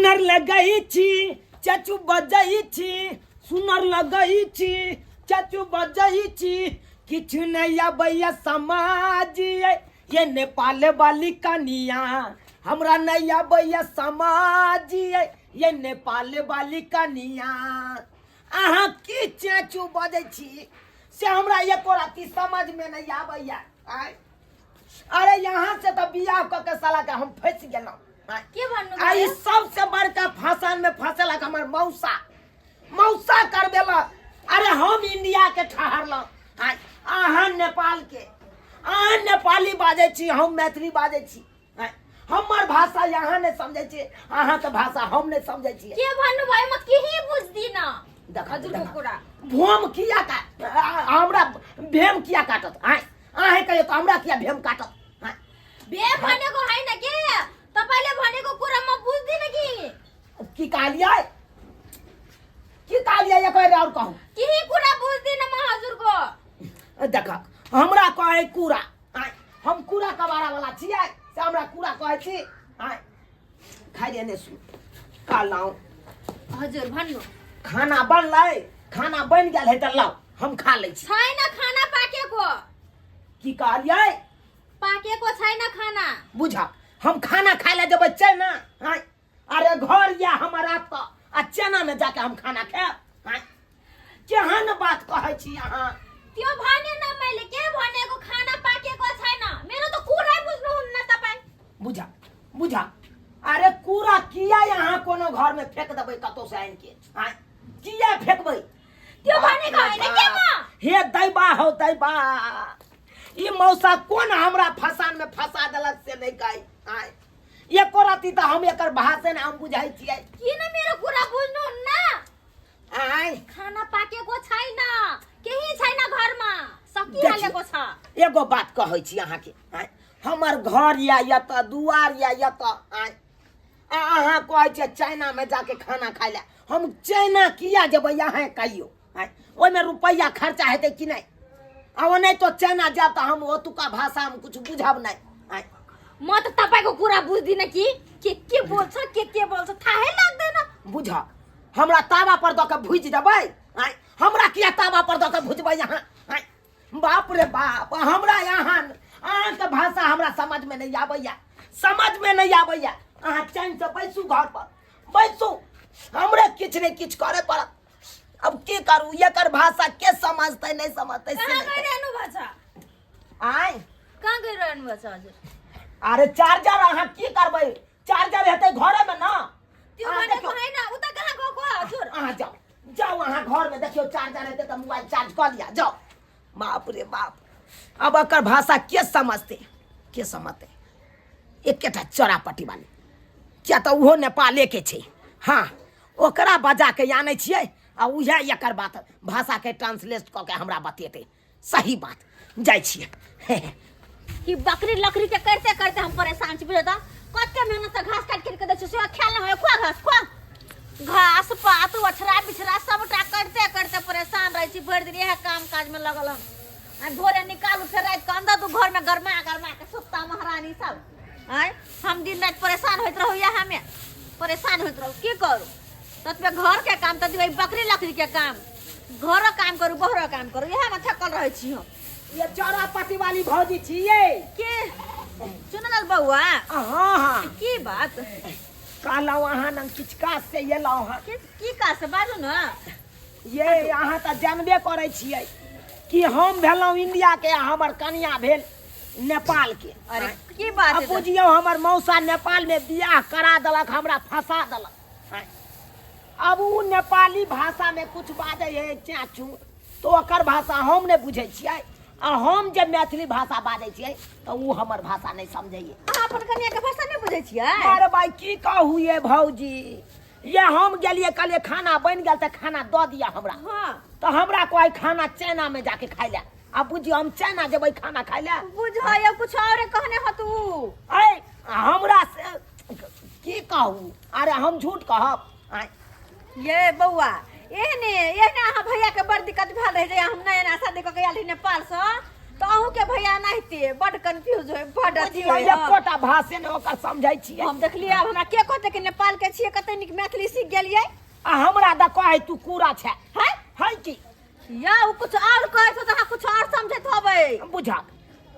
सुनर लगै छी चचू बजै छी, सुनर लगै छी चचू बजै छी, किछु नहि अबैया समाज ये नेपाल वाली कनिया, हमरा नहि अबैया समाज ये नेपाल वाली कनिया। अहाँ की चेचू बजै छी से हमरा एको रत्ती समझमे नहि आबैया। आँय, अरे यहाँ से तऽ बियाह कऽ के साला के हम फंसि गेलहुँ। आँय, के भन्नु आ ई भयो? सबसे बड़का फसान में फंसेलक हमर मौसा, मौसा कर देलक। अरे हम इंडिया के ठहरलहुँ, आँय, अहाँ नेपाल के, अहाँ नेपाली बाजै छी, हम मैथिली बाजै छी। आँय, हमर भाषा यहाँ नहि समझै छी, अहाँके भाषा हम नहि समझै छियै। के भन्नु भयो? म केही बुझ्दिन। देख, हजुरको देख। कुरा। भोम किया का हमरा भेम किया काटत? आँय, अहाँ कहियो त हमरा किया भेम काटत? आँय। भेम भनेको होइन के, तपाईँले भनेको कुरा म बुझ्दिन कि। की कहलियै? की कहलियै? एक बेर और कहू। केही कुरा बुझ्दिन म हजुरको। देख, हमरा कहै कुरा, आँय, हम कूड़ा कबाड़ा वाला छियै से हमरा कूड़ा कहै छी? आँय, खाइ ले ने सु कहलहुँ। हजुर भन्नु। खाना बनलै? खाना बनि गेल है तऽ लाउ, हम खा लै छी। छैन खाना पाकेको। की कहलियै? पाकेको छैन खाना। बुझ, हम खाना खाय लए जेबै चना? आँय, अरे घर या हमारा तऽ आ चना में जाके हम खाना खायब? आँय, केहन बात कहै छी अहाँ? त्यो भने न मैले, के भनेको खाना पाकेको छैन। मेरो त कुरै बुझ्नुहुन्न तपाईँ। बुझा बुझा, अरे कूड़ा किया यहाँ कोनो घर में फेंक देबै कतौ से आनि के? आँय, किया फेंकबै? त्यो भनेको होइन के म? हे दैबा हौ दैबा, ई मौसा कोन हमरा फसान में फंसा देलक से नहि कहै। आँय, एको रति तऽ हम एकर भाषे ने हम बुझै छियै। किन मेरो कुरा बुझ्नुहुन्न? आँय, खाना पाकेको छैन, केही छैन घरमा, सकिहालेको छ। एगो बात कहै छी अहाँके, आँय, हमर घर या एतऽ, दुआर या एतऽ, आँय, आ अहाँ कहै छियै चाइनामे जाके खाना खाइ लए। हम चाइना किया जेबै अहाँ कहियौ? आँय, ओहिमे रुपैआ खर्चा हेतै कि नहि? आ ओनाहितो तो चाइना जायब तऽ हम ओतुका भाषा हम किछु बुझब नहि। आँय, म त तपाईँको कुरा बुझ्दिनँ कि के के बोल्छ, के के बोल्छ थाहै लाग्दैन। बुझ, हमरा तावा पर दऽ के भुजि देबै? आँय, हमरा किया तावा पर दऽ के भुजबै अहाँ? आँय, बाप रे बाप, हमरा यहाँ अहाँके भाषा हमरा समझमे नहि आबैया, समझमे नहि आबैया। अहाँ चैनसँ बैसू, घर पर बैसू, हमरे किछु ने किछु करे पड़त। अब की करू, एकर भाषा के समझतै नहि समझतै से कहाँ नहि। गइरहनु भएको छ? आँय, कहाँ गइरहनु भएको छ हजुर? अरे चार्जर अहाँ की करबै? चार्जर हेतै घरेमे न। त्यो अहाँ भनेको देखियौ। होइन, उता कहाँ गएको हजुर? अहाँ जाउ जाउ, अहाँ घरमे देखियौ चार्जर हेतै तऽ मोबाइल चार्ज कऽ लिअ, जाउ। बाप रे बाप, अब एकर भाषा के समझतै, के समझतै? एकेटा चोरापट्टी वाली, किया तऽ ओहो नेपालेके छै। हँ, ओकरा बजा के आनै छियै आ उएह एकर बात भाषाके ट्रांसलेट कऽ के हमरा बतेतै सही बात। जाइ छियै। कि बकरी लकड़ी के करते करते हम परेशान छी, बुझल त? कते मेहनत से घास काट के दै छी से खायल नहि होय। खुआ घास, खुआ घास पात, ओछरा बिछरा सबटा करते करते परेशान रहै छी। भरि दिन इएह काम काज में लगल हम। आ भोरे निकालू, फेर राति के अंदर दू घर में गरमा गरमा के सुत्ता महारानी सब। आँय, हम दिन राति परेशान होइत रहू, इएह में परेशान होइत रहू। की करू, ततबे घर के काम, ततबे बकरी लकड़ी के काम, घरो काम करू, बहरो काम करू, इएह में थकल रहै छी हम। ये चौरापट्टी वाली भौजी छियै। के चुनलाल बौआ? हाँ हाँ। की बात? कहलहुँ अहाँ लग किछु काज से एलहुँ हँ। की काज से, बाजू ने। ये अहाँ तऽ जानबे करै छियै कि हम भेलहुँ इंडिया के आ हमर कनिया भेल नेपाल के। अरे की बात आ है? बुझियौ, हमर मौसा नेपाल में बियाह करा देलक, हमरा फंसा देलक। आँय, अब ओ नेपाली भाषा में कुछ बाजै है चाचू, तऽ ओकर भाषा हम नहि बुझै छियै, आ हम जे मैथिली भाषा बाजै छियै तऽ ओ हमर भाषा नहि समझैए। अहाँ अपन कनिया के भाषा नहि बुझै छियै? अरे भाई, की कहू ये भौजी, ये हम गेलियै, कहलियै खाना बनि गेल तऽ खाना दऽ दिअ हमरा। तऽ हमरा कहै खाना चाइना में जाके खाइ लए। आ बुझियौ, हम चाइना जेबै खाना खाइ लए? बुझाइयो कुछ और कहने हो तू। ऐ हमरा से की कहू, अरे हम झूठ कहब? आँय। ये बौआ, एहने एहने अहाँ भैया के बड़ दिक्कत भेल रहे जे हम नया नया शादी कऽ के आयल रही नेपाल से, तऽ अहूँ के भैया नाहिते बड कंफ्यूज होय बड अथी बुझियौ होय हँ। एकोटा भाषे ने ओकर समझै छियै हम देखलियै आब हमरा के कहतै कि नेपाल के छियै कते नीक मैथिली सीख गेलियै आ हमरा दऽ कहै तू कूड़ा छै हैं है की या ओ कुछ और कहै छै तऽ अहाँ कुछ और समझैत होबै बुझक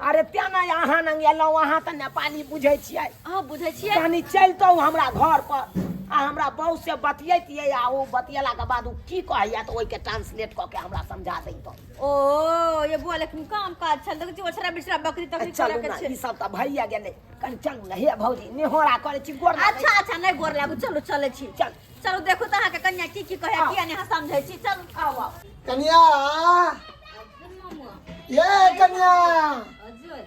अरे तें ने अहाँ नंग एलहुँ अहाँ तऽ नेपाली बुझै छियै अहाँ बुझै छियै कनी चलितहुँ हमरा घर पर आ हमरा बहू से बतियैतियै आ ओ बतियेलाके बाद ओ की कहैया तऽ ओहिके ट्रांसलेट कऽ के हमरा समझा दैतहुँ ओ ये बुआ लेकिन काम काज छल देखै छी ओछरा बिछरा बकरी तकरी चलू करे ने के ई छै सब तऽ भइए गेलै कनी चलू ने हे भौजी नेहोरा करै छी गोर लागै अच्छा अच्छा नहि गोर लागू चलू चलै छी चल। चलू देखू तऽ अहाँके कन्या की की कहै किया नहि अहाँ समझै छी चलू आउ आउ कन्या ये कन्या हजुर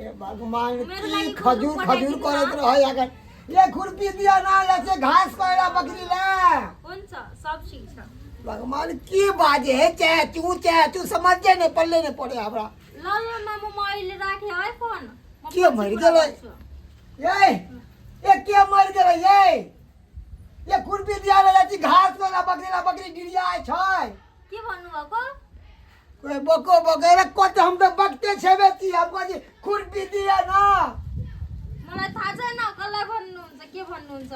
ए भगवान मेरो की लागि खजूर खुरपी खजूर पठाइदिनु करैत न। रहै अगर ये खुरपी दिया ना ऐसे घास कोयला बकरी ले हुन्छ सब ठिक छ भगवान की बाजे है चे चू चे चू समझे नहीं पल्ले नहीं पड़े हमरा ल ल मामु म अहिले राखेँ है फोन म के पछि मरि कुरा गेलै? गर्छु। ये ये के मर गेलै ये ये खुरपी दिया ले जाइ छी घास कोयला बकरी ला बकरी गिरिया छै के भन्नुभएको कोई बको बगैर कत हम त बकते छेबे छी हम कहै छी खुरपी दिया ना मलाई थाहा छैन कसलाई भन्नुहुन्छ के भन्नुहुन्छ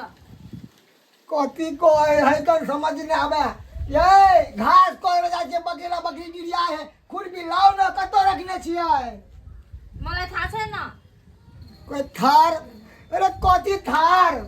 कथी कहै है कन समझ नहि आबै ये घास कोयला जाइ छै बकरी ला बकरी गिरिया है खुरपी लाउ ना कतौ रखने छियै मलाई थाहा छैन कोई थार अरे कथी थार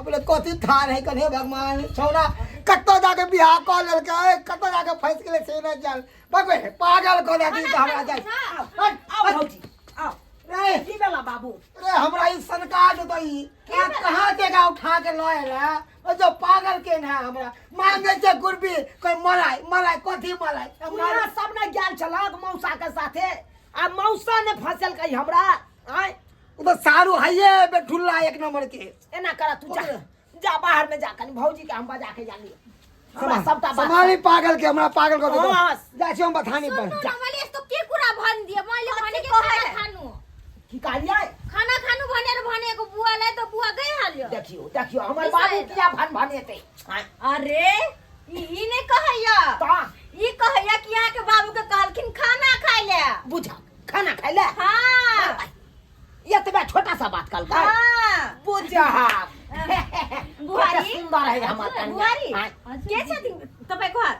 अपने कथी थार है कन हे भगवान छौड़ा कतौ जाके बियाह कऽ लेलकै कतौ जाके फँसि गेलै से नहि जान भगवे पागल कऽ देलकै तऽ हमरा जाय आउ आउ भौजी आउ रे की भेला बाबू रे हमरा ई सनका देतै ई कहाँ से गा उठा के लऽ एलै ओ जो पागल केने है हमरा मांगे छै गुरबी कोई मलाई मलाई कथी मलाई हमरा सब ने गेल छलक मौसा के साथे आ मौसा ने फंसेलकै हमरा आय ओ तऽ सारू हइये बेठुल्ला एक नंबर के एना कर तू जा जा बाहर में जा कनी भौजी के हम बजा के जानी हमरा सबटा बात सम्हाली पागल के हमरा पागल कर देतो हाँ। जाइ छी हम बथानी पर सुन्नु न मैले यस्तो के कुरा भनिदिएँ मैले कथी भनेको कहै? खाना खानु की कहलियै खाना खानु भनेर भनेको बुवालाई त बुवा गइहाल्यो देखियो देखियो हमर बाबू बिसाएर। किया भन भनेतै आँय, अरे ई नहि कहैया तऽ ई कहैया कि अहाँके बाबू के कहलखिन खाना खाय ले बुझ खाना खाय ले हाँ एतबे छोटा सा बात कहलकै हाँ बुझ बुहारी सुंदर है हमर कन्या बुहारी आँय, के छथिन तपाईँको हाल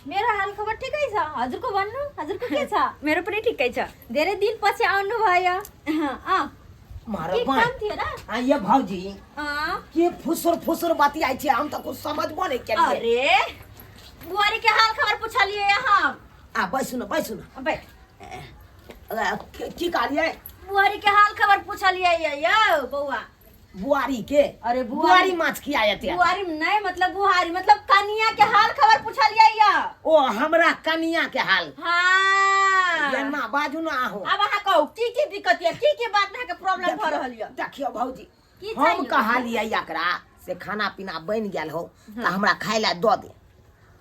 मेरो हाल खबर ठिकै छ हजुरको भन्नु हजुरको के छ मेरो पनि ठिकै छ धेरै दिनपछि आउनुभयो अँ मारो के बाँय काम थियो र आ ये भौजी अँ के फुसुर फुसुर बतियाइ छै हम तऽ कुछ समझबो नहि केलियै अरे बुआरी के हाल खबर पूछलिए हम आ बैसू ने बैसू ने बैठ आ, की कहलियै बुआरी के हाल खबर पूछलिए ये यौ बौआ बुआरी के अरे बुआरी बुआरी माछ खिया एते बुआरी नहीं मतलब बुहारी मतलब कनिया के हाल खबर पूछलिए ये ओ हमरा कनिया के हाल हाँ एना बाजू ना आहो अब अहाँ कहू की की दिक्कत ये की की बात में अहाँके प्रॉब्लम भऽ रहल ये देखियो भौजी की हम चाहियो? कहलियै एकरा से खाना पीना बनि गेल हो तऽ हमरा खाय लए दऽ दे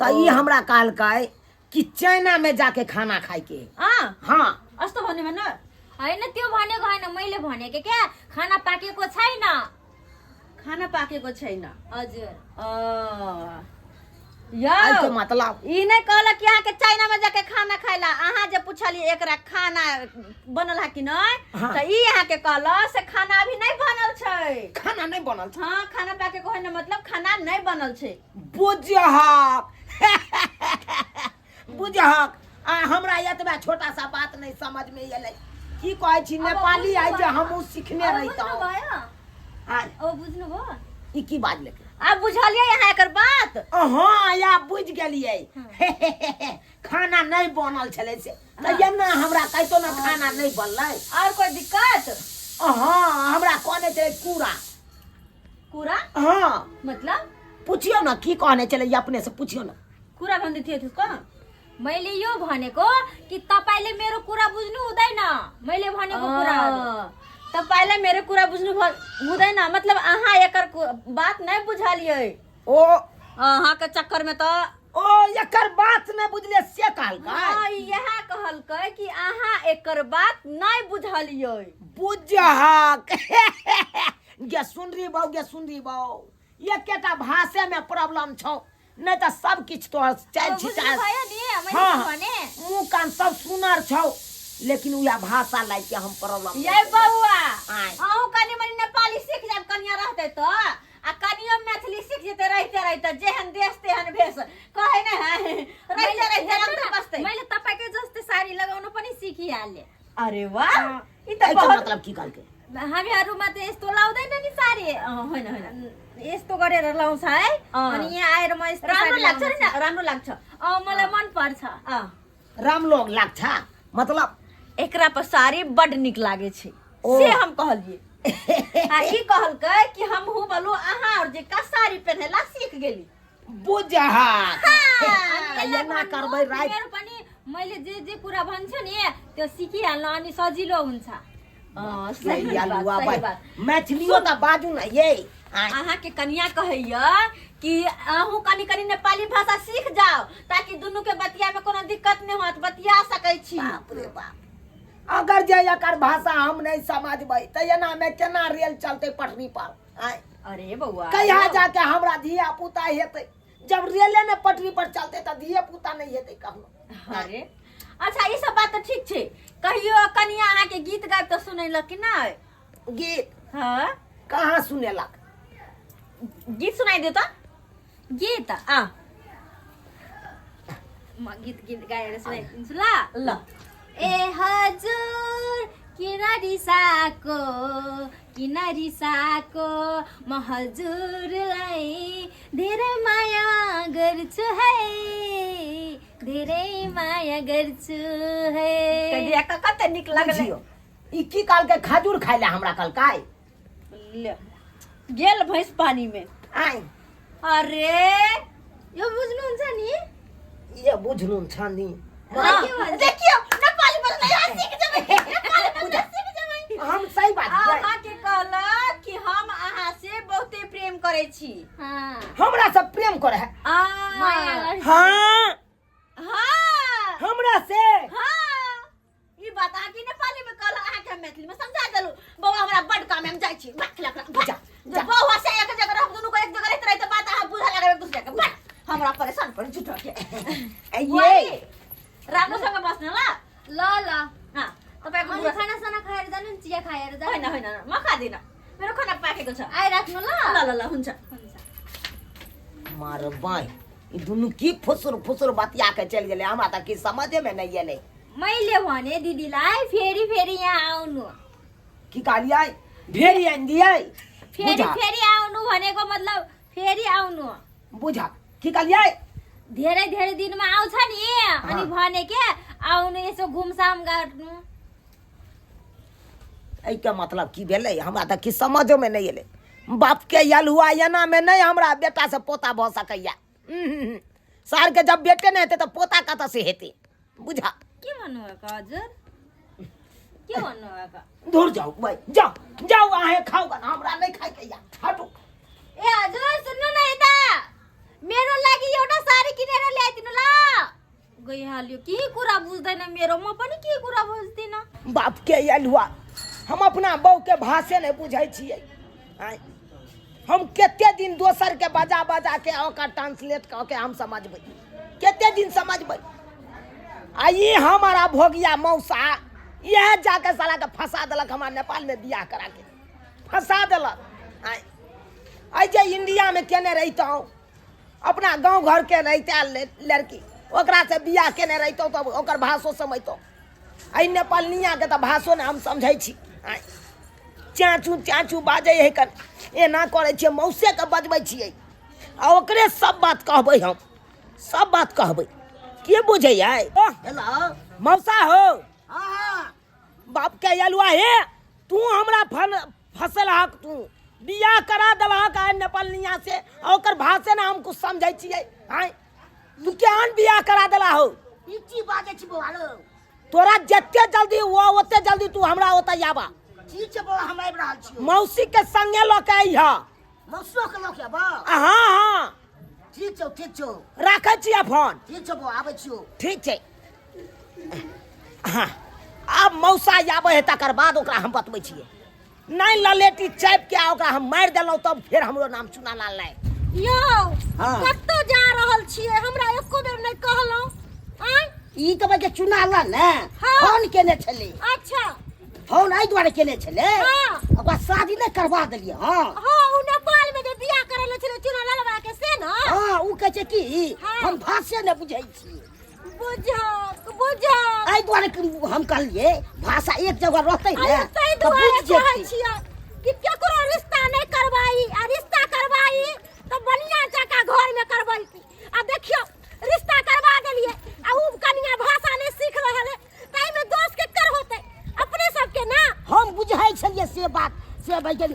तऽ ई हमरा कहलकै कि चाइना में जाके खाना खाय के अँ हाँ अस्तो भन्यो भने होइन त्यो भनेको होइन मैले भनेको क्या खाना पाकेको छैन खाना पाकेको छैन हजुर अँ, यौ एहिके मतलब ई नहि कहलक कि अहाँके चाइना में जाके खाना खाय ला अहाँ जे पूछलियै एकरा खाना बनल है कि नहि हाँ। तऽ ई अहाँके कहलक से खाना अभी नहि बनल छै खाना नहि बनल छै हाँ खाना पाकेको होइन मतलब खाना नहि बनल छै बुझहक बुझहक आ हमरा एतबा छोटा सा बात नहि समझ में एलै की कहै छी नेपाली आइ जे हमहूँ सिखने अब रहितहुँ बुझ्नुभयो आँय, अब बुझ्नुभयो ई की बाजलकै आब बुझलियै अहाँ एकर बात हँ या बुझि गेलियै खाना नहि बनल छलै से तऽ एना हमरा कहितो ने खाना नहि बनलै और कोई दिक्कत हँ हमरा कहने छलै कूड़ा कुरा हँ मतलब पुछियौ ने की कहने छलै ई अपने से पुछियौ ने कुरा भन्दै थियो त्यसको मैले यो भनेको कि तपाईँले मेरो कुरा बुझ्नु हुँदैन मैले भनेको कुराहरू अँ, तपाईँलाई मेरो कुरा बुझ्नु हुँदैन मतलब अहाँ एकर बात नहि बुझलियै ओ अहाँके चक्कर में तऽ ओ एकर बात नहि बुझलियै से कहलकै हाँ, इएह कहलकै कि अहाँ एकर बात नहि बुझलियै बुझहक गे सुनरी बौ गे सुनरी बौ एकेटा भाषे में प्रॉब्लम छौ नहि तऽ सब किछु तोहर चालि बुझ्नु छिटा भयो नि मैले हाँ। के भने मुँह कान सब सुनर छौ लेकिन उएह भाषा लाइके के हम प्रॉब्लम ये बउआ आय। अहूँ कनि मनि नेपाली सीख जायब कनिया रहतै तऽ आ कनियो मैथिली सीख जेतै रहिते रहिते जेहन देश तेहन भेष कहै ने है रहिते रहिते रंग बसतै मैले तपाईँकै जस्तै साडी लगाउन पनि सिकिहालेँ। अरे वाह, ई तऽ एहिके बहुत मतलब की कहलकै? हामीहरूमा त यस्तो लाउँदैन नि साडी। अँ, होइन होइन, यस्तो गरेर लाउँछ है। अँ। अनि यहाँ आएर म यस्तो राम्रो साडी लाग्छ नि लाउँछु। न, राम्रो लाग्छ। अँ, मलाई मन पर्छ। अँ। राम्रो लाग्छ मतलब? एकरा पर साड़ी बड नीक लागे छै। ओ। से हम कहलिए आ ई कहलकै कि हमहूँ बोलू अहाँ और जेका साड़ी पहिनेला सीख गेली। बुझहा अनि एना यसलाई करबै भन्नु, राति। तिमीहरू पनि मैले जे जे कुरा भन्छु नि त्यो सिकिहाल्नु अनि सजिलो हुन्छ। अँ, सही ये बात, आलुआ सही भाइ बात। मैथिलियो तऽ बाजू ने ये आँय। अहाँ के कनिया कहैया कि अहूँ कनि कनि नेपाली भाषा सीख जाओ ताकि दुनू के बतिया में कोनो दिक्कत नहीं होत, बतिया सकै छी। बाप रे बाप, अगर जे एकर भाषा हम नहीं समझबै तऽ एना में केना रेल चलतै पटरी पर? आँय। अरे बउआ, कहिया जाके हमरा धिया पुता हेतै? जब रेले ने पटरी पर चलतै तऽ धिया पुता नहीं हेतै कखनो। अरे अच्छा, ई सब बात तऽ ठीक छै, कहियो कनिया अहाँ के गीत गाबि तऽ सुनेलक कि नहि? गीत? हाँ। कहाँ सुनेलक? गीत सुनाइ दियो तऽ। गीत? आ। म गीत गीत गाएर सुनाइदिन्छु ल। ल। ए हजुर, किन रिसाएको, किन रिसाएको, म हजुरलाई धेरै माया गर्छु है, धेरै माया गर्छु है। कहिया कते नीक लगलै। बुझियौ ई की कहलकै? खजूर खाइ लए हमरा कहलकै। ले गेल भैंस पानी में। आइ। अरे यो बुझ्नुहुन्छ नि? ये बुझलुन छ नि। हाँ, के भन्छ? देखियौ नेपाली बोल्न यहाँ सीख जेबै, नेपाली बोल्न सीख जेबै। हम सही बात छै। अहाँ के कहलक कि हम अहाँ से बहुते प्रेम करै छी। हाँ। हमरा से प्रेम करे है? आ। माया गर्छु। हाँ। हाँ। हमरा से? हाँ, ई बात अहाँ की नेपाली में कहल, अहाँ के हम मैथिली में समझा देलु। बौआ हमरा बड काम है, हम जाइ छी। भाग खिला खिला, भाग। जा, जब बौआ से एक जगह रहब, दुनू को एक जगह रहते रहते बात अहाँ बुझा लगब एक दूसरे के। भाग, हमरा परेशान पर झूठो के। ये राम्रोसँग बस्नु ल। ल ल। हाँ, तपाईँको अनि बुढो खाना साना खाएर जानु नि, चिया खाएर जानु। होइन होइन, म खाँदिनँ, मेरो खाना पाकेको छ। आइराख्नु ल। ल ल ल, हुन्छ। हुन्छ। मार बाई, ई दुनू की फुसुर फुसुर बतिया के चलि गेलै, हमरा तऽ की समझे में नहीं एलै। मैले भने दिदीलाई फेरि फेरि यहाँ आउनु। की कहलियै? ढेरी आनि दियै? फेरि बुझा। फेरि आउनु भनेको मतलब फेरि आउनु। बुझा, की कहलियै? धेरै धेरै दिनमा आउँछ नि, अनि हाँ। भने के आउनु, यसो घुमसाम गर्नु। एहिके मतलब की भेलै? हमरा तऽ किछु समझोमे नहि एलै। बापके आयल हुआ एना मे नहि हमरा बेटा से पोता भऽ सकैया। सारके जब बेटे नहि हेतै तऽ पोता कतऽ से हेतै? बुझा। के भन्नुभएको हजुर, के भन्नुभएको? दूर जाऊ भाइ, जाऊ जाऊ, अहें खाऊ गन, हमरा नहि खाइके या, हटू। ए हजुर सुन्नु न यता, मेरो लागि एउटा साडी किनेर ल्याइदिनु ल। गइहाल्यो, के कुरा बुझ्दैन मेरो, म पनि के कुरा बुझ्दिनँ। बापके आयल हुआ, हम अपना बहूके भाषे नहि बुझै छियै। आँय, हम कते दिन दोसरके बजा बजा के ओकर ट्रांसलेट कऽ के हम समझबै? कते दिन समझबै? आ ई हमारा भोगिया मौसा इएह जाके सालाके फंसा देलक, हमरा नेपालमे बियाह करा के फंसा देलक। आँय, एहि जे इंडियामे केने रहितहुँ, अपना गाँव घरके रहिते लड़की, ओकरा से बियाह केने रहितहुँ तऽ ओकर भाषो समझतहुँ। एहि नेपालनियाके तऽ भाषो ने हम समझै छी। आँय, चाचू चाचू बाजै है कन, एना करै छियै, मौसेके बजबै छियै आ ओकरे सब बात कहबै, हम सब बात कहबै। के बुझैयै? हेलो। मौसा हो। हाँ हाँ। बाप के अलुआ हे, तू हमरा फल फसल हक, तू बियाह करा देलहक आइ नेपालनिया से आ ओकर भाषे ने हम कुछ समझै छियै। आँय, तू केहन बियाह करा देला हो? ई की बाजै छी बौआ रो? तोरा जते जल्दी हुआ ओते जल्दी तू हमरा ओतऽ आबा। ठीक छै बौआ, हम आबि रहल छी। मौसी के संगे लऽ के अइह। मौसियो के लऽ के आबऽ? हाँ हाँ। ठीक छौ, ठीक छौ। राखै छियै फोन। ठीक छौ बौआ, आबै छियौ। ठीक छै। हाँ, आब मौसा आबै है तकर बाद ओकरा हम बतबै छियै। नहि ललेटी चापि के आ ओकरा हम मारि देलहुँ तब फेर हमरो नाम चुना लाल नहि। यौ हाँ। कतऽ जा रहल छियै हमरा एको बेर नहि कहलहुँ आँय ई तऽ बच्चा चुनाला ने हाँ। फोन केने छलै अच्छा फोन एहि दुआरे केने छलै हाँ। ओकरा शादी नहि करवा देलियै हँ हाँ ओ नेपाल में जे बियाह करै ले छलै चुना ललवा के से ने हँ ओ कहै छै कि हाँ। हम भाषे नहि बुझै छी बुझक बुझक एहि दुआरे कि हम कहलियै भाषा एक जगह रहतै ने अरे ताहि तऽ दुआरे बुझि कहै जेतै छियै कि केकरो रिश्ता नहि करवाई आ रिश्ता करवाई तऽ बढ़िया जकाँ घरमे करवाई आ देखियौ रिश्ता करवा देलियै आ उ कनिया भाषा नहि सीख रहल है ताहिमे दोष केकर होतै अपने सबके ना हम बुझै छलियै से बात से भाई के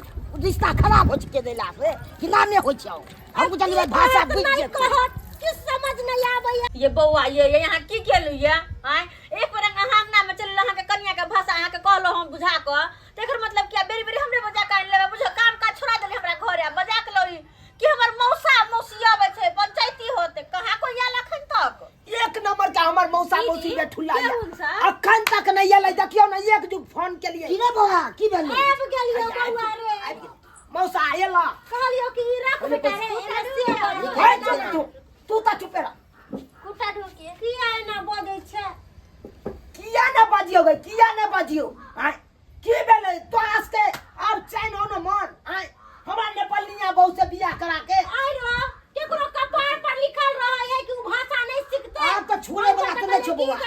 रिश्ता खराब हो चुके देला से कि नामे होइ छै हम बुझलियै भाषा बुझि नहि जेतै कहत किछु समझ नहि आबैया ये बौआ ये यहाँ की केलू ये आँय एक बेर अहाँ अंगना में चलल अहाँके कनिया के भाषा अहाँके कहलो हम बुझा कऽ तेकर मतलब कि बेरी बेरी हमरे बजा के आनि लेबै बुझो काम काज छोड़ा देली हमरा घरे आ बजा के लौरी कि हमर मौसा मौसी आबै छै पंचायती होते कहाँ कोई आयल अखन तक एक नंबर का हमर मौसा की मौसी जी? बेठुल्ला के या हुनसा? अखन तक नहीं एलै देखियौ ने एक जुग फोन केलियै की रे बौआ की भेलै आबि गेलियौ बौआ रे आबि गेल। मौसा एला कहलियौ कि ई रख बेटा रे एना से हे चुप तू तू तऽ चुपे रह कुटा ढोके किया एना बजै छै किया ने बजियौ गे किया ने बजियौ आँय की भेलै तोरा सबके आब चैन हो न मन आँय हमरा नेपालिया बहू से बियाह करा के आइ रह केकरो कपार पर लिखल रहै है कि उ भाषा नहीं सीखते आब तऽ छोड़े वाला तऽ नहि छौ बौआ।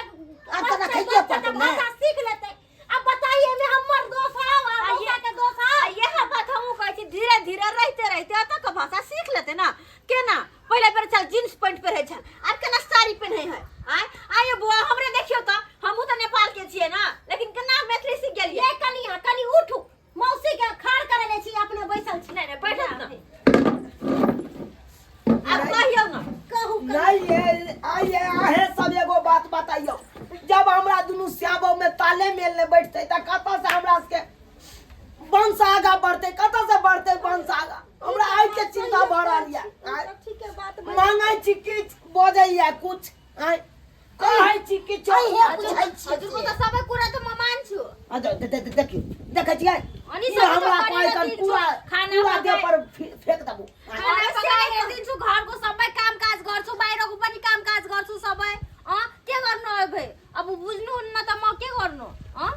आब तऽ रखैये पड़तौ ने। भाषा सीख लेतै अब बताइए में हमर दोष है आ मौसा के दोष आ है यह बात हमहूँ कहै छी धीरे धीरे रहते रहते एतऽ के भाषा सीख लेते ना केना पहिले बेर छल जींस पैंट पहिरै छल आब केना साड़ी पहिनै है आय आय बुआ हमरे देखियौ तऽ हमहूँ तऽ नेपाल के छियै ना लेकिन केना मैथिली सीख गेलियै ये कनिया कनि उठू मौसी के खाड़ करे ले छी अपने बैसल छी नहि नहि बैठत ना आब कहियौ ना कहू नहीं ये आइए आहे सब एगो बात बताइयो जब हमरा दुनू श्याबो में ताले मेल ने बैठते त कतऽ से हमरा सबके वंश आगा बढ़ते कतऽ से बढ़ते वंश आगा हमरा आइ के चिंता भऽ रहल यऽ आँय? ठीक है बात मांगै छी किछु बजैया कुछ आँय कहै छी किछु अहे बुझै छियै हजुरको त सबै कुरा त म मान्छु अच्छा देखियौ देखै छियै अनि ई सबै त हमरा गरेर कहै कन दिन्छु। पूरा खाना पूरा देह पकाइ- पर फेंक देबू खाना पकाएर दिन्छु घरको सबै काम काज गर्छु बाहिरको पनि काम काज गर्छु सबै अँ के गर्नु अब अब बुझ्नुहुन्न त म के गर्नु अँ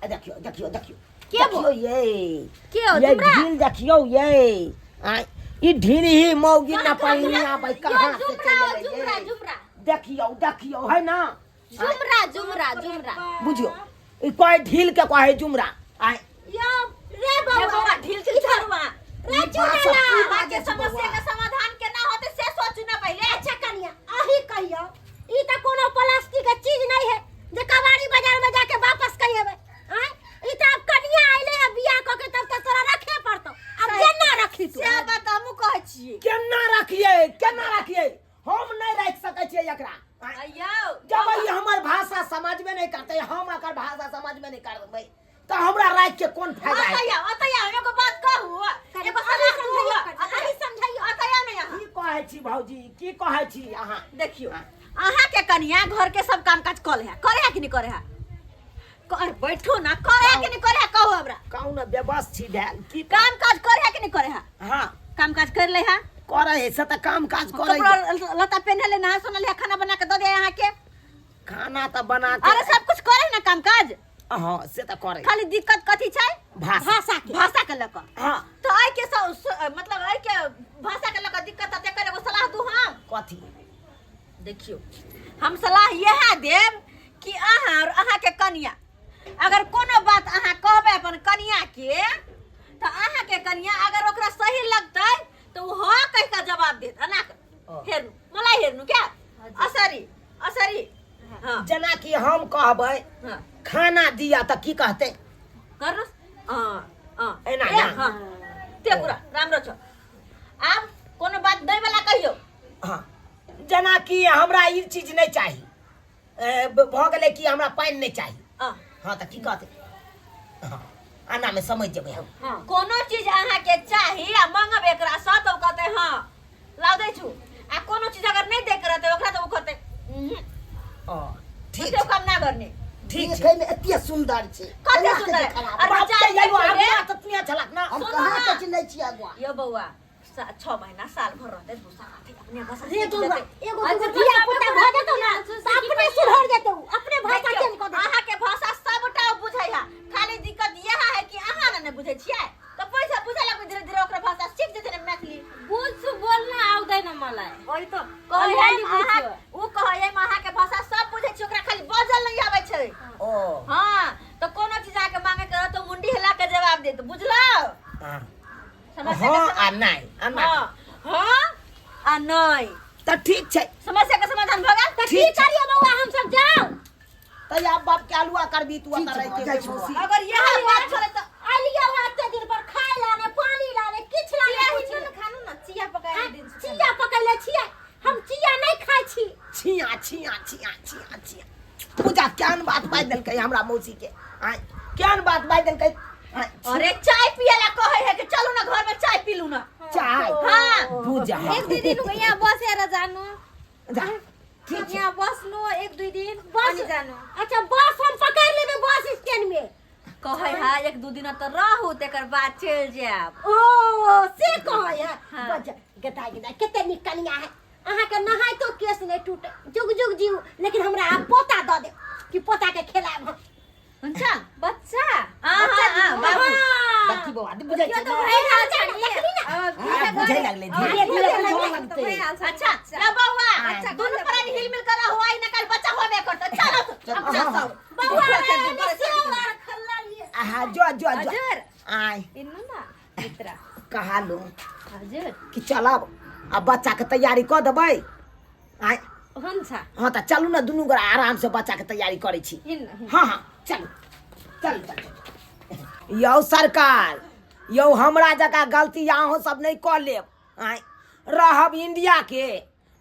आ देखियौ देखियौ देखियौ के देखियौ भो? ये के हो ये जुम्रा? ढील देखियौ ये आँय, ई ढील ही मौगी न पलनिया भाई कहाँ यो से जुम्रा चलि हो, एलै जुम्रा ये? जुम्रा देखियौ देखियौ है ना जुम्रा जुम्रा जुम्रा बुझियौ ई कोई ढील के कहे जुमरा आय यो रे हे बौआ बौआ ढील के छोड़ू अहाँ रे बात चुनेला की अहाँके समस्या के समाधान केना होतै से सोचू ना पहिले अच्छा कनिया अही कहियो ई त कोनो प्लास्टिक के चीज नहीं है जे कबाड़ी बाजार में जाके वापस कहिएबे आय ई त अब कनिया आइले है बियाह क के तब त तोरा रखे पड़तो अब केना रखी तू से बात हमहूँ कहै छियै केना रखिए केना रखिए हम नहीं राखि सकै छियै एकरा आँय, अयौ जब ई हमर भाषा समझबे नहीं करतै हम एकर भाषा समझबे नहीं करबै तऽ हमरा राखि के कोन फायदा है अतया अतया हम एगो बात कहू एगो अभी सलाह दू समझाइयो अभी समझाइयो अतया नहीं अहाँ की कहै छी भौजी की कहै छी अहाँ देखियो अहाँ के कनिया घर के सब काम काज कऽ ले है करे है कि नहीं करे है कर बैठो ना करे है कि नहीं करे है कहू हमरा कहू ने बेबस छी भेल की काम काज करे है कि नहीं करे है हाँ काम काज कर ले है करै है से तऽ काम काज करै कपड़ा लत्ता पहने ले नहा सोना ले खाना बना के दे दे अहाँ के खाना तऽ बना के अरे सब कुछ करे ना काम काज हाँ से तऽ करै खाली दिक्कत कथी छै भाषा भाषा के भाषा के लऽ कऽ हाँ तऽ एहि के मतलब एहि के भाषा के लऽ कऽ दिक्कत हेतै एकर एगो सलाह दू हम कथी देखियौ हम सलाह इएह देब कि अहाँ और अहाँके कनिया अगर कोनो बात अहाँ कहबै अपन कनिया के तऽ अहाँके कनिया अगर ओकरा सही लगतै तऽ ओ हाँ कहि कऽ जवाब देत एना ओ। हेर्नु मलाई हेर्नु क्या असरी असरी हाँ जेनाकि हम कहबै हाँ खाना दिया तऽ की कहतै गर्नुहोस् अँ अँ एना ए, ना। हाँ त्यो कुरा राम्रो छ आब कोनो बात दै वाला कहियौ हाँ जेनाकि हमरा ई चीज नहि चाही ए, भऽ गेलै कि हमरा पानि नहि चाही अँ हाँ तऽ की कहतै हाँ आनामे समझि जेबै हम हाँ कोनो चीज अहाँके चाही आ मंगब एकरा सँ तऽ ओ कहतै हाँ लाउ दै छु आ कोनो चीज अगर नहि दैके रहतै ओकरा तऽ ओ कहतै उहुँ, ओ ठीक त्यो काम ना गर्ने ठीक छै देखै मे एते सुन्दर छै कते केना के सुन्दर जे खराब अरे बाप चारि रे, यौ रे। अगुआ तऽ तुए छलक ना हम सुनू कहाँ ना। के चिन्है छियै अगुआ यो बौआ 6 महीना साल भर रहतै, 2 साल रहतै, अपने भाषा रे सीख बौआ, जेतै। एगो अच्छा, दूगो धिया पुता भऽ जेतौ ने तऽ अपने सुधर जेतौ, अपने भाषा देखियौ, चेंज कऽ देतौ। अहाँके भाषा सबटा बुझै है, खाली दिक्कत इएह है कि अहाँ ने नहि बुझै छियै, तऽ पैसा बुझै लगबै, धीरे धीरे ओकरा भाषा सीख जेतै ने मैथिली। बुझ्छु, बोल्न आउँदैन मलाई। ओहि तो कहै अलिअलि अहाँ बुझ्छु। ओ कहै हम अहाँके भाषा सब बुझै छी, ओकरा खाली बजल नहि आबै छै। ओ। हाँ, तऽ कोनो चीज अहाँके मांगे के रहत तऽ मुंडी हिला के जवाब देत, बुझलौ? हाँ। समस्या के हाँ आ नहि आ नहि। हाँ हाँ आ नहि। तऽ ठीक छै। समस्या के समाधान भऽ गेल। तऽ की करियो बौआ, हम सब जाउ? तऽ आब बाप के आलुआ करबी तू ठीक ओतऽ छै रहि बौआ, के जाइ छी मौसी। बौआ। अगर यह बात छलै तऽ अलियो एते दिन पर खाय ला ने, पानी ला ने, किछु ला ने, कुछ चिया खानु न, चिया पकाएर दिन्छु। चिया पकैले छियै? हम चिया नहि खाइ छी। छिया छिया छिया छिया छिया। पूजा, केहन बात बाजि देलकै हमरा मौसी के? आँय, केहन बात बाजि देलकै? आँय? अरे, चाय पिए ला कहै है कि चलू ना घर में चाय पी लू ना। चाय? हाँ। पूजा। एक दुई दिन यहाँ बसेर जानु। जा, ठीक छै। यहाँ बस्नु एक दुई दिन बस। अनि जानु। अच्छा, बस हम पकड़ लेबै बस स्टैंड में। कहै है एक दू दिन तऽ रहू, तकर बाद चलि जायब। ओ, से कहै है? हाँ। बज गदाइ गदाइ, कते नीक कनिया है अहाँके, नहाय तो केस नहि टूटे, जुग जुग जीव। लेकिन हमरा आब पोता दऽ दे कि पोता के खेलायब हम। हुन्छ। बच्चा। हाँ, बच्चा हाँ, हाँ, दिनु। बाबू। देखी बौआ, बुझै त्यो छै त ने? भइहाल्छ नि। देखली ना? अब हाँ, बुझै लागलै धीरे धीरे, बुझऽ लगतै। भइहाल्छ नि। अच्छा ल बौआ, अच्छा, दुनू प्राणी हिल मिल कर रहो, आई न कल बच्चा होबे करतौ। चलो अब चल सब। बौआ रे, ने सेव आर खल्ला। आहा, जो जो जो। हजुर। आय। हिँड्नु न भित्र। कहा लो। हजुर। कि चलब आ बच्चा के तैयारी कऽ देबै आय? हुन्छ। हाँ, तऽ चलू ने, दुनू गोरा आराम से बच्चा के तैयारी करै छी। हिँड्नु। हाँ हाँ, चलू चलू चलू। यौ सरकार यौ, हमरा जकाँ गलती अहूँ सब नहि कऽ लेब। आँय, रहब इंडिया के,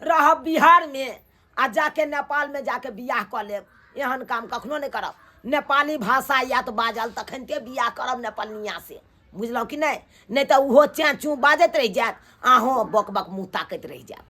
रहब बिहारमे आ जाके नेपालमे जाके बियाह कऽ लेब, एहन काम कखनो नहि करब। नेपाली भाषा आयत बाजल तखनते बियाह करब नेपालिया से, बुझलहुँ कि नहि? नहि तऽ ओहो चेँ चूँ बाजैत रहि जायत, अहूँ बक बक मुँह ताकैत रहि जायब।